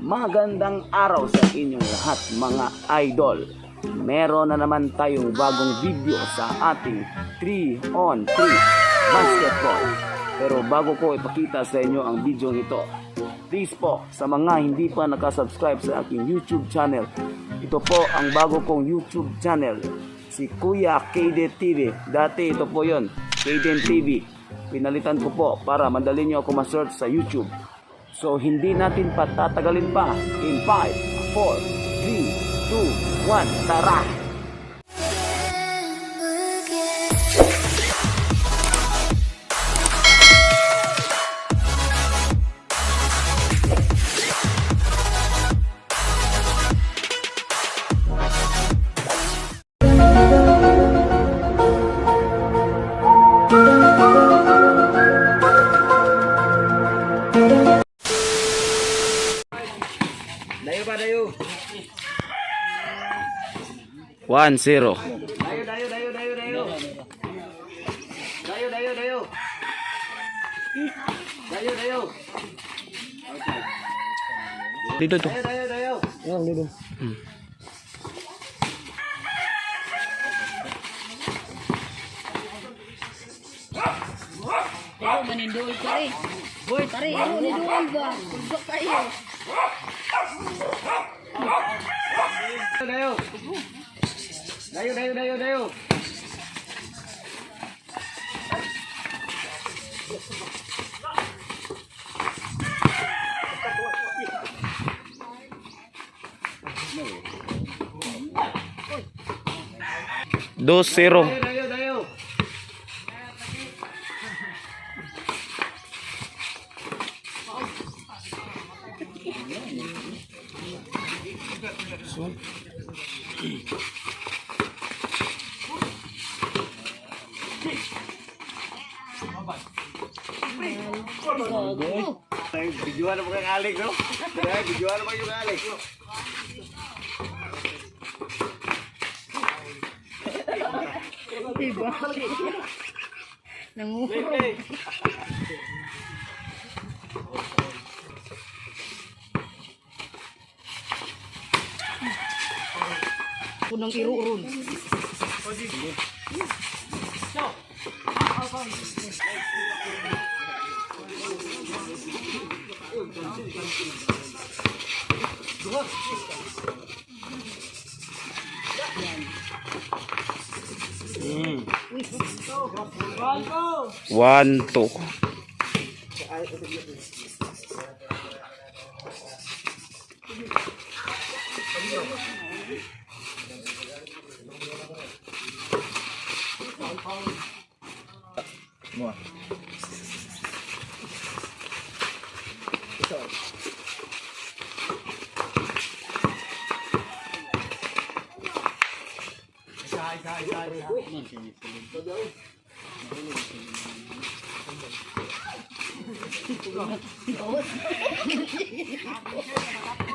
Magandang araw sa inyong lahat, mga idol. Meron na naman tayong bagong video sa ating 3 on 3 basketball. Pero bago ko ipakita sa inyo ang video ito, please po, sa mga hindi pa nakasubscribe sa aking YouTube channel, ito po ang bago kong YouTube channel, si Kuya KD TV. Dati ito po yon, KDN TV. Pinalitan ko po para madali nyo ako ma-search sa YouTube. So hindi natin patatagalin pa. In 5, 4, 3, 2, 1, tara! Dayo pa, dayo. 1-0. Dayo, dayo, dayo, dayo, dayo. Dayo, dayo, dayo. Dayo, dayo. Dito to. Dayo, dayo, dayo. Pero manindol ka eh. Boy, tari, ano ni duol ba? Kulbak kayo. Dayo. Dayo, dayo, dayo, dayo. 2-0. Dayo, dayo, dayo. Ay, Bidyuhan mo kang alik, no? Ay, Bidyuhan mo yung alik. Diba? Nangurong. Kunang iruron. 1-2.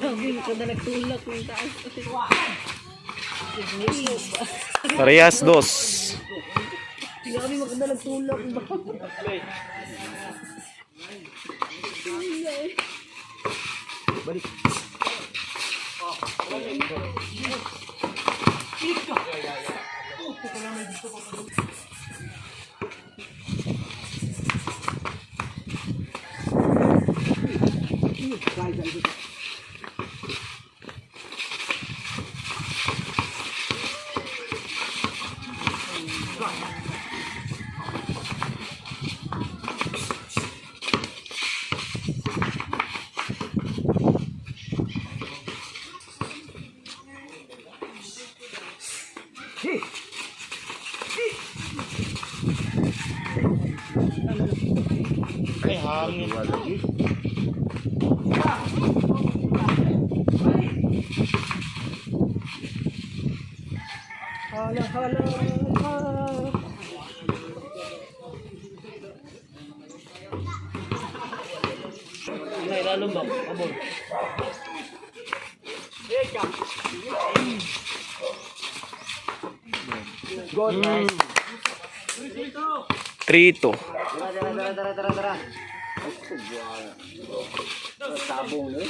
Grabe, ko na nagtulak ng taas. Parehas dos. Grabe, maganda nagtulak ba? Hala, hala, hala. 3-2. Tara, tara, tara, tara, tara. Sabong ni.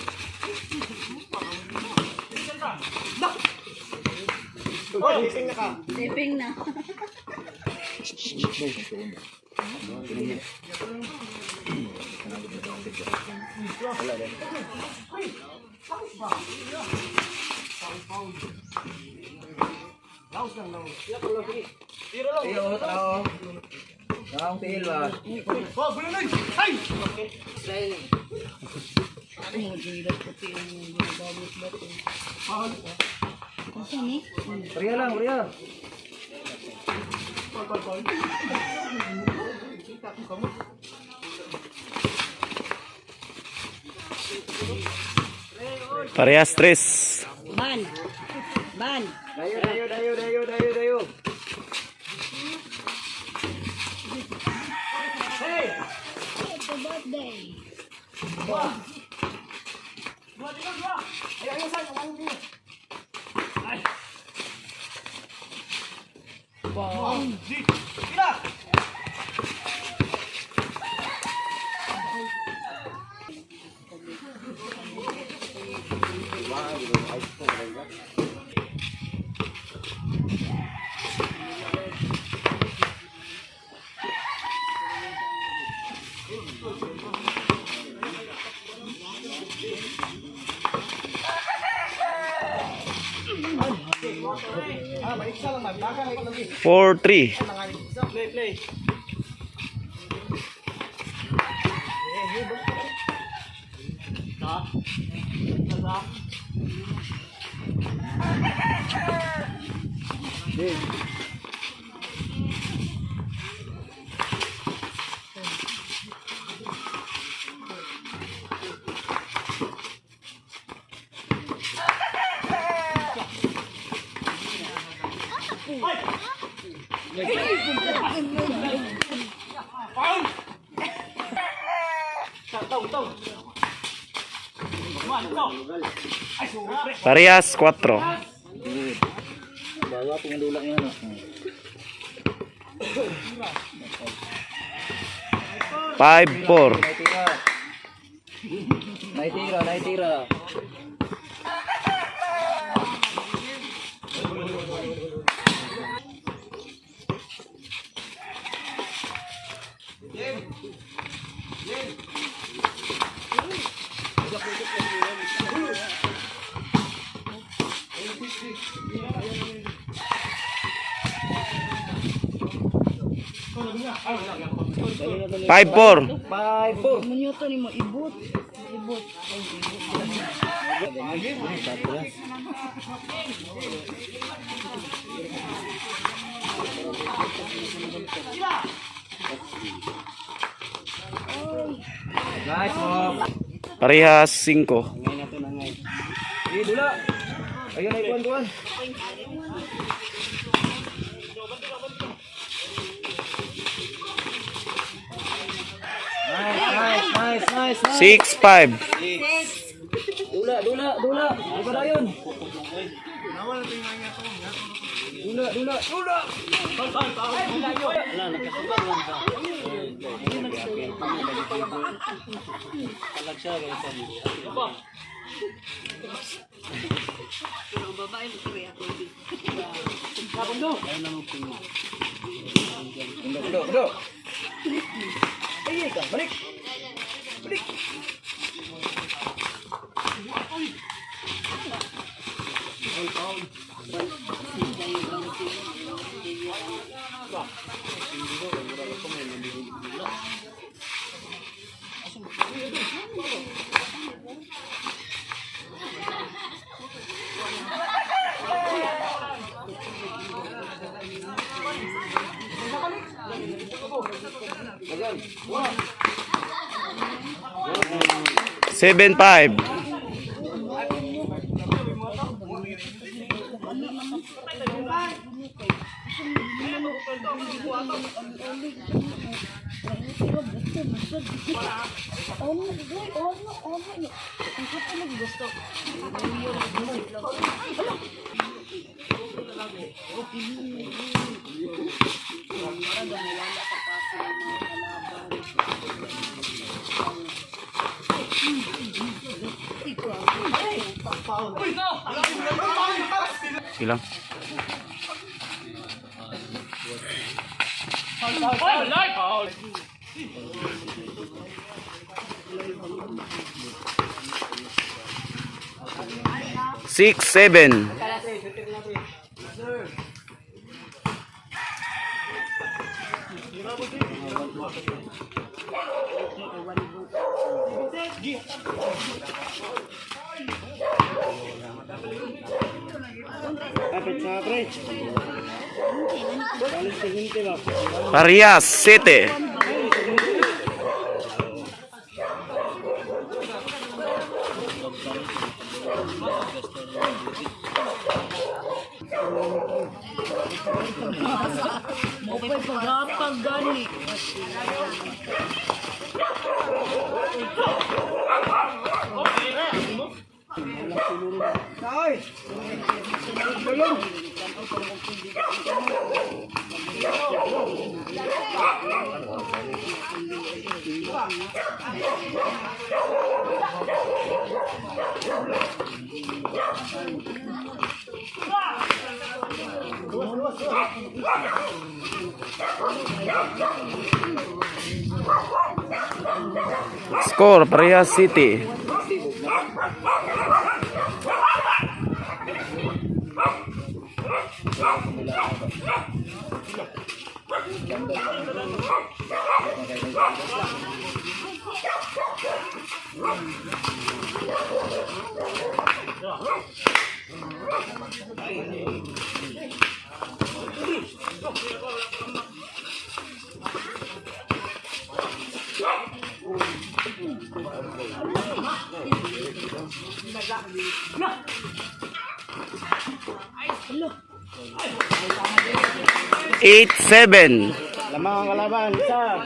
Siping na. Iyo, tao. Taong tiil ba? Ay, magilat puti ang ginagamit ba ito? Kasi ni? Priya lang, priya. Parehas tres. Ban! Ban! Dayo, dayo, dayo, dayo, dayo, dayo. Happy birthday! 4-3. Parehas 4. Bawa pangdulak niya, no? 5-4. Naitira. Naitira, naitira. 5-4. 5-4. Munyuto ni mo, ibot. Ibot. Ay, ibot. Nice, mom. Parehas 5. Eh, dula. Ayun, ay, kuwan, kuwan. Nice, nice, nice, nice. 6-5. Dula, dula, dula. Di ba dayon? Dula, dula, dula. Pero ang babae mo kaya ako. Dulo, dulo, dulo. Ay, ka, balik. Balik. 7-5. Sige lang. 6-7. Parehas, 7. Mo pa'y paghapag gani. Score, Parehas City. 8-7. Lamang ang kalaban. Isa.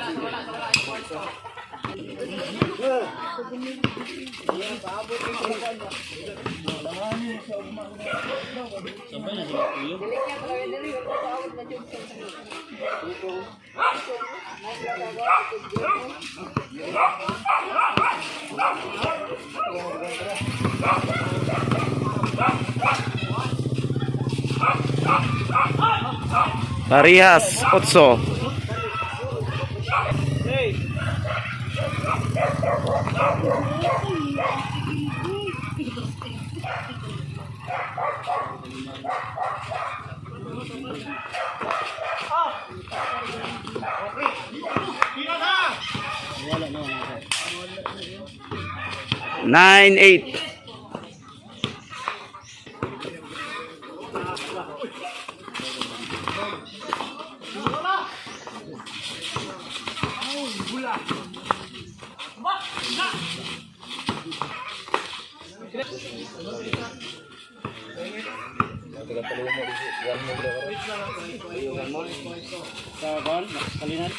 Parehas, 8. 9-8. Sa kon, kalinan.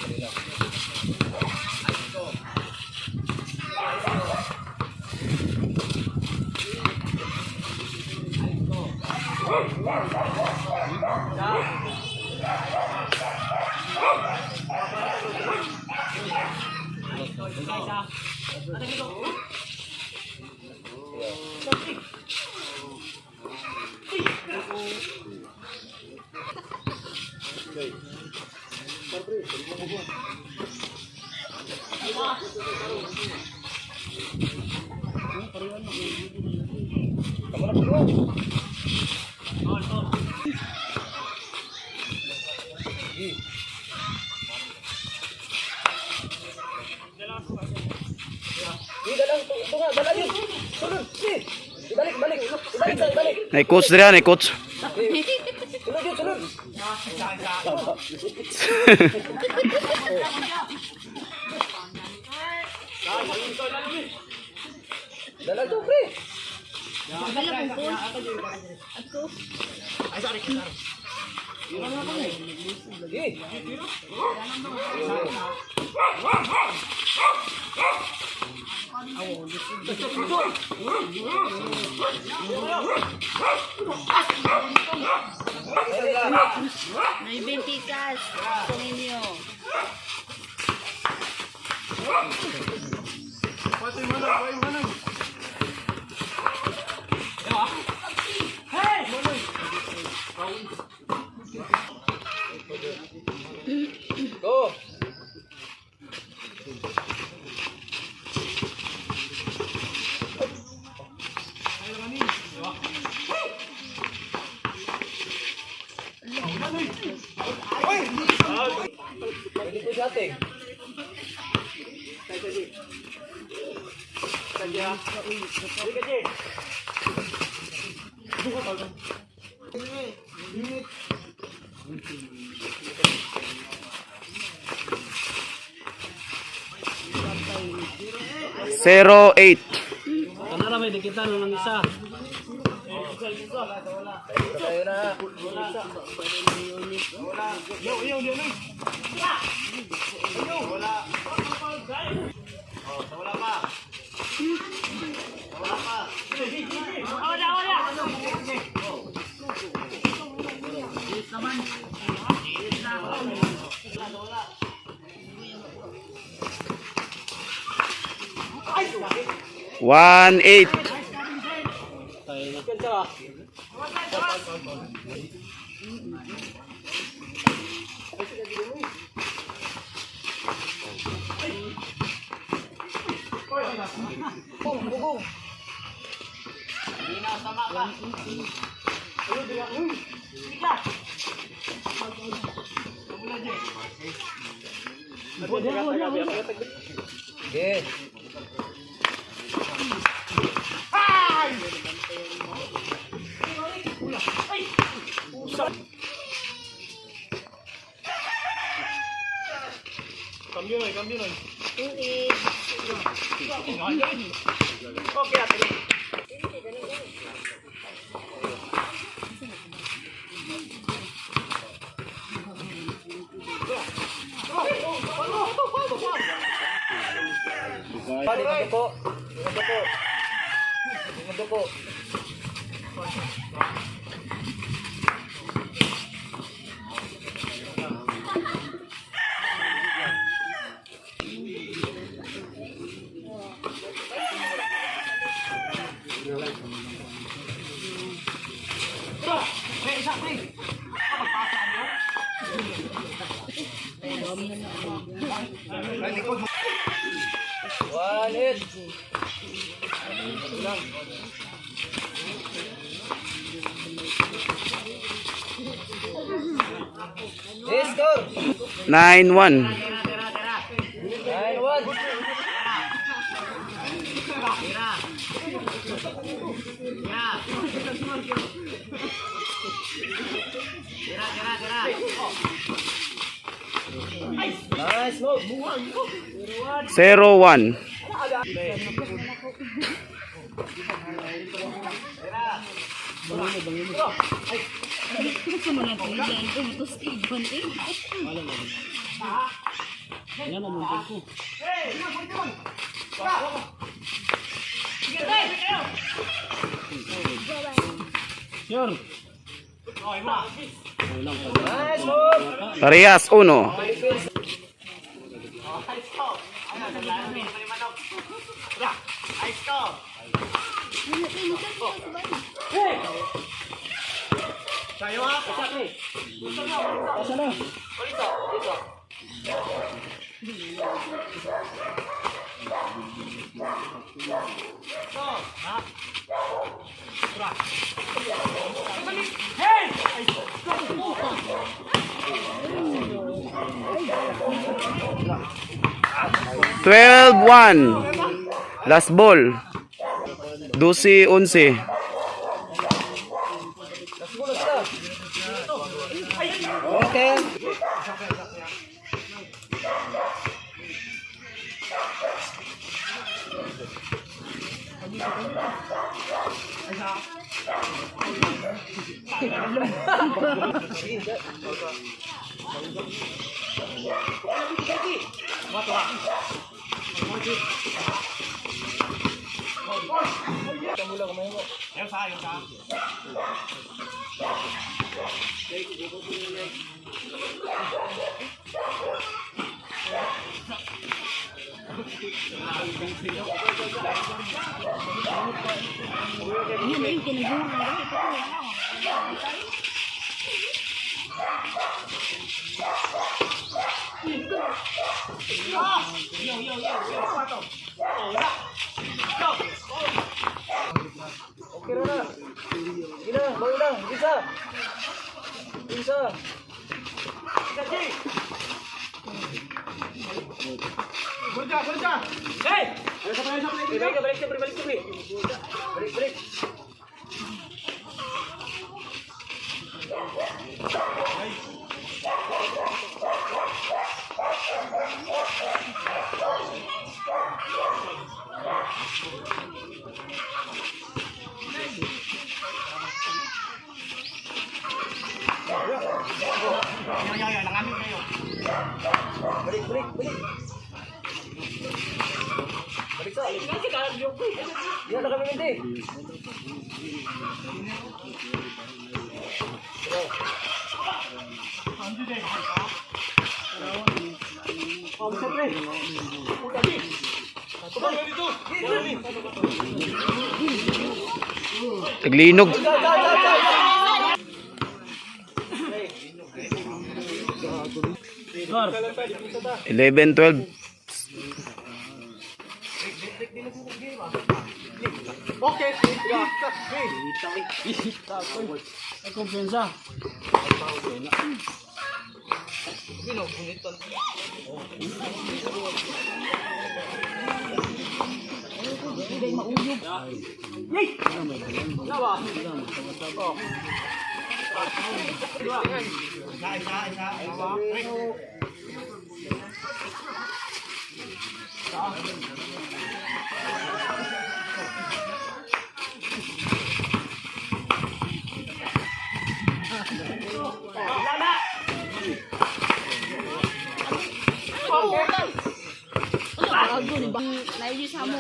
Nay coach dira, nay coach. Wala kong coach. Ako. May 20 kas. Sa ninyo. 0-8. Kanara may dikitan ng isa. 1-8. Tuig. 9-1. 0-1. Gusto mo lang tuigan. Umutos igon eh. Yan ang muntin ko. Sure. Parehas, 1. 12-1. Last ball. 12-11. Yun na yung kinagura. Balik, balik, balik, balik, balik. Balik, balik. Balik, balik, balik. Balik sa. Yan na kami hindi. Taglinog. Score. 11-12. Ay, kumpiyansa. Bago ni ba? Layo sa mo.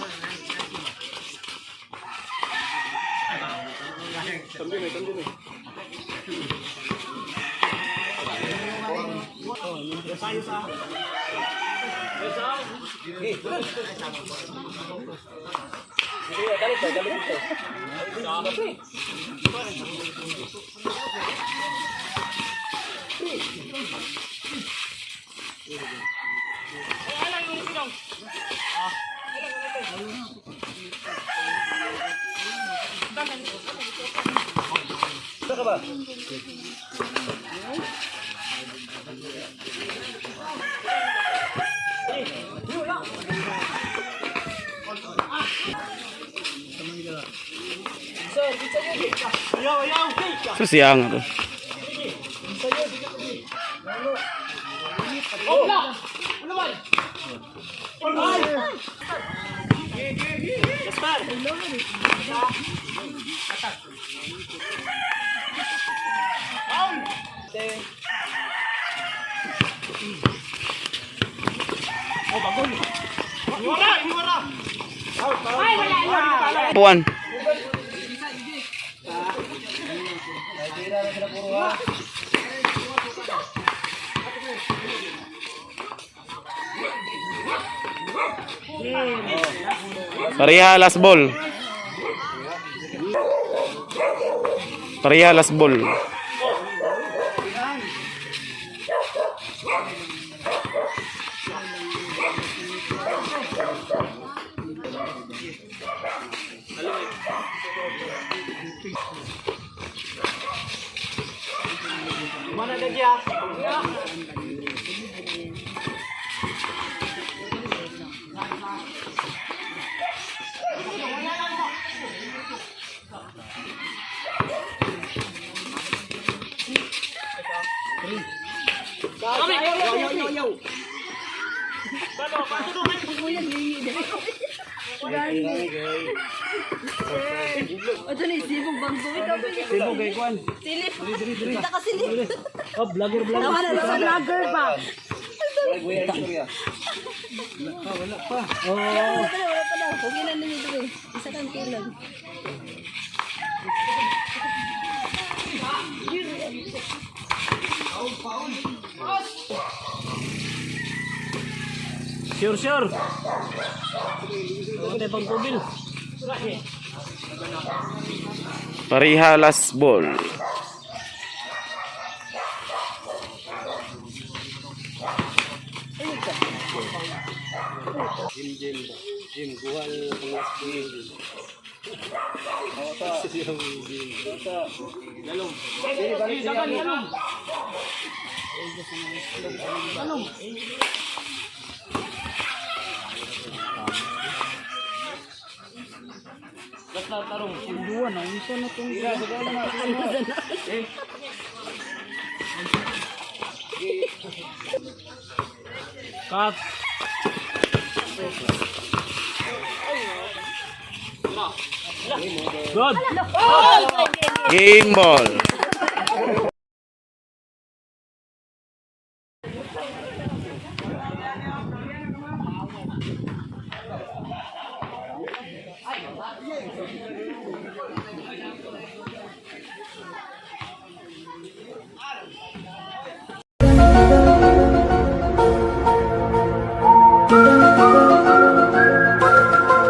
Susiyang to. Puan. Pareha last ball. Pareha last ball. Ito ni sibog bangko. Sibog kay Kwan. Silip. Kita ka silip. Oh, vlogger, vlogger. Tama na, tama na. Vlogger pa. Wala pa. Oh, Wala pa na, wala pa na. Huwag na ninyo dito eh. Isa kang kilag. Sure, sure. Wala tayo pang kubil. Pareha last ball. Duwa na unsa na tong Cut. Good. Game ball.